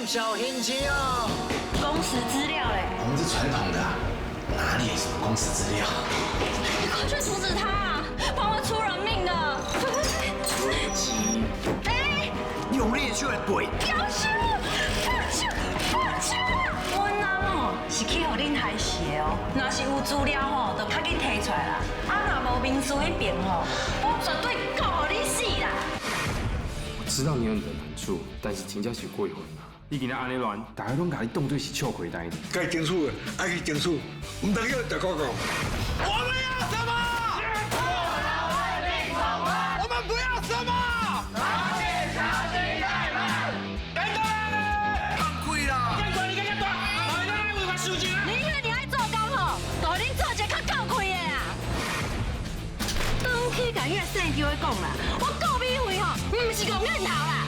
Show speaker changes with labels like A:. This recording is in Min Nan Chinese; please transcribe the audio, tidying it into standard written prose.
A: 欠小刑期哦。
B: 公司資料嘞？
C: 我們是傳統的，哪裡有什麼公司資料？
B: 你快去阻止他啊，不然會出人命的。哎，
A: 用你的手來背。
B: 夭壽，放手，放手！阮翁哦是去予恁害死的哦，若是有資料吼，就較緊提出來啦。啊，若無民事彼邊吼，我絕對告予你死啦！
D: 我知道你有你的難處，但是真正是過分啦。你今仔按呢亂，大家攏共你當做是笑虧代誌。
E: 該爭取的愛去爭取，毋通叫大家講。
F: 我們要什麼？我們不要什麼？等等，
A: 放開啦！
F: 你你大，
B: 你遐爾愛做工吼，就予恁做一個較夠氣的啦。轉去共彼個姓邱的講啦，我顧美惠吼，毋是戇癮頭啦。